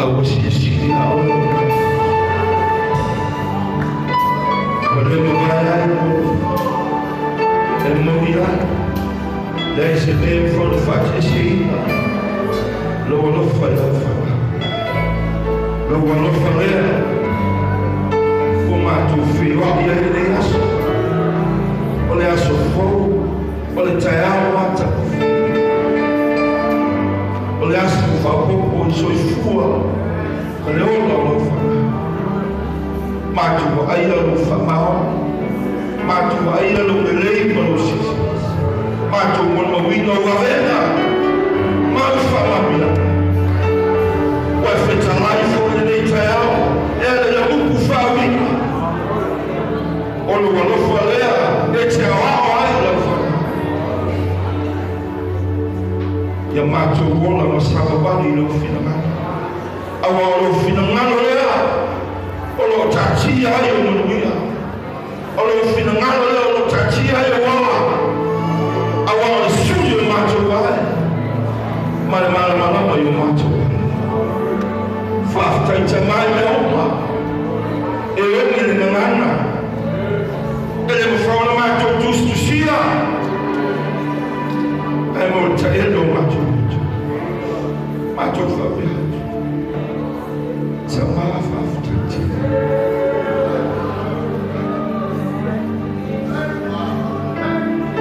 Au si au le e moia le se le fo fa si lo lo fa lo fa lo lo fa le fo ma tu fi wa ia le aso o le aso fo o le taeao mata o le aso fa po o soifua o le ola o lo fa ma tu ai lo fa mao ma tu ai lo lelei ma lo sisi ma tu mo wina wa vena ma fa ma mila wa fe talai fo le taeao e le upu fa wina o lo lo fa lea e te ao ai lo fa ia ma tu ola ma sa ba ni lo finangalo awa o lo finangalo lea o lo tatia ai o manuia o lo finangalo lea o lo tatia ai o ala awa o le sui o matou ai ma le malamalama i o matou ai faafetaita mai mea uma e ogi le gagana e le mafai ona matou tusitusia ae mo le taele o matou matou faapea atu tamā faafetaitia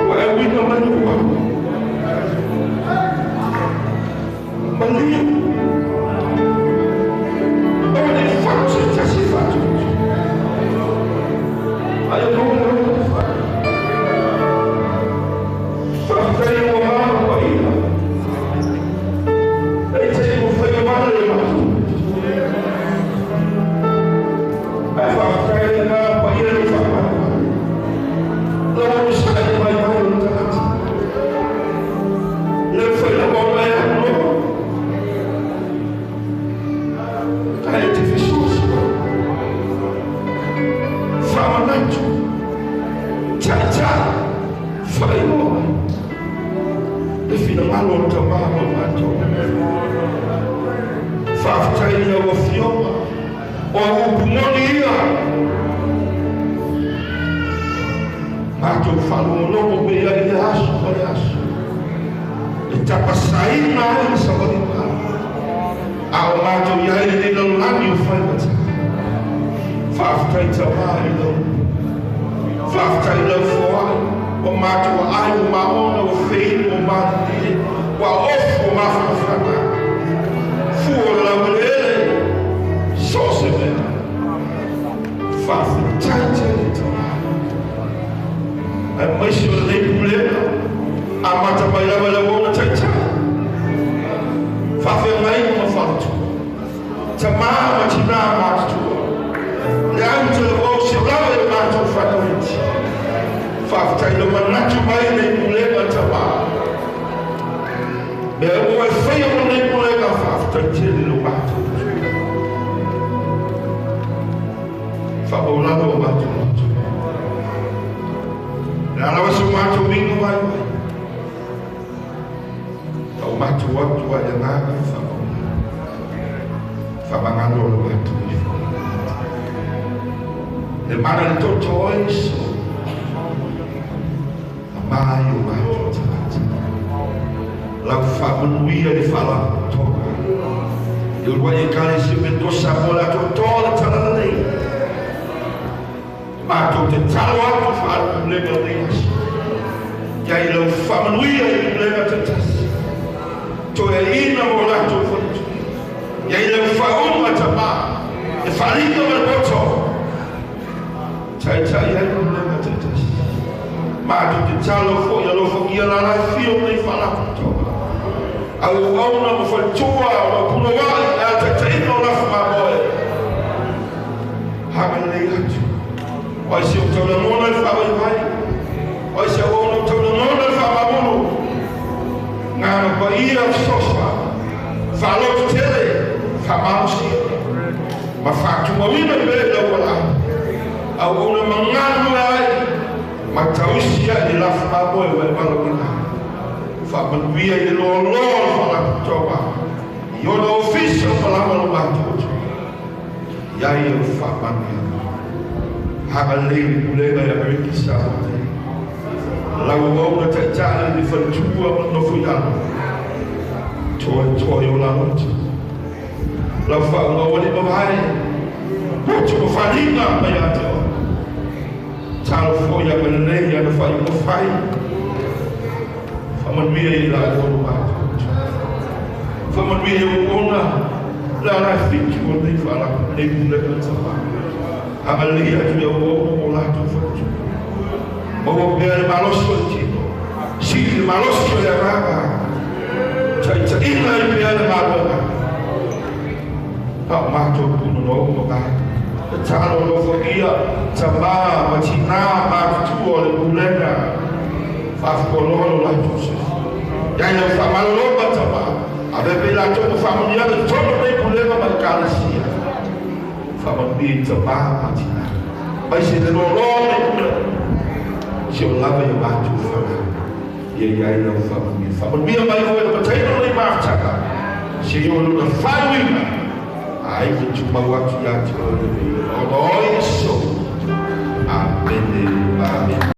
ua e uiga mai lou au maliu o le fatu se tasi fatu ai o lou lou fatu faafetai ua mana paia e te mo fai mana le matou ai faafetai le mana paia le faamanu lau saai mai mai o le tagata le fai lava ona e alu ae te fesoasoa faamanatu taitai faailoa le finagalo o le tamā ma matou faafetai i lau afioga o upu moni ia matou faalogologo pea i le aso ma le aso e tapasaina ai le savaliga a o matou i ai lenei lalolagi o faigata faafetai tamā i lau faafetai i lau foai ua matou aai ua maona ua feinu ua malilie ua ofu ua mafanafana fua o le laueleele so o se mea faafetai tele tamā ae maisi o lenei pulega amata mai lava i lau ona taitai faafeagaiga ma faletua tamā ma tinā matutua le au talavou se lava i le matou faatauiti faafetai lau manatu mai nei pulega tamā mea ua e faia mo nei pulega faafetai tele lau matou faamaulalo o matou matou le alawa so matou uiga vaivai tau matou atu ai agaga faamaulalo faamagalo o le matou ifo le mana le toto o Iesu mai o matou tagata lau faamanuia le faalapotopotoga i uluai ekalesia metosa mo le atoatoa le talalelei matou te talo atu faalepulega lenei aso ia i lau faamanuia i pulega taitasi toeaina mo latou faletua ia i lau faauma tamā e faaliga ma le poto taitai ai pulega taitasi matou te talo foi alofagia la laifia o lenei faalapotopotoga auauna ma faletua o lau punouai e a taitaiga o lafu mamoe agalelei atu o ai se o taulagona le faavaivai o ai se auauna o taulagona le faamamulu gana paia fesoasoani faaloto tele faamalosia ma faatumauina pea i lau valaau auauna maganu ai ma tausi ai le lafu mamoe ua e valaauina faamanuia i le loaloa o le faalapotopotoga i ona ofisa ma lava lo matou Ia ia o whaamania. Hanga lei le pulega i Amerika Samoa nei. Lau au na taitai le faletua ma nofo i lalo. Toe toe o la loto. Lau whaunga wali mawai. Putu ma whalinga mai a te oa. Talo foi a malei ana whai mo whai. Whamanuia i la o matou. Whamanuia i o ona. La la fitu o nei whala nei pulega tama. Hangalia atu ia o o latou faletua. Maua pea le malosi o le tino. Sili le malosi o le agaga. Taitaiga i pea le galuega. Pa o matou punonou ma vae. Tatalo alofagia tamā ma tinā matutua o le pulega. Faafualoa lo latou soifua. Ia i lau faamalolo ma tamā. Avea pea i latou ma faamanuiaga i totonu o lenei pulega ma Ekalesia. Faamanuia i tamā ma tinā. Aemaise le loaloa o lenei pulega. Si o lava i a matou fanau. Ia i ai lau faamanuia. Faamanuia mai foi le mataina o lenei mafutaga. Seia oo i lona faaiuina. Ai le tumau atu ia te oe le viiga ona o Iesu. Amene. Amene.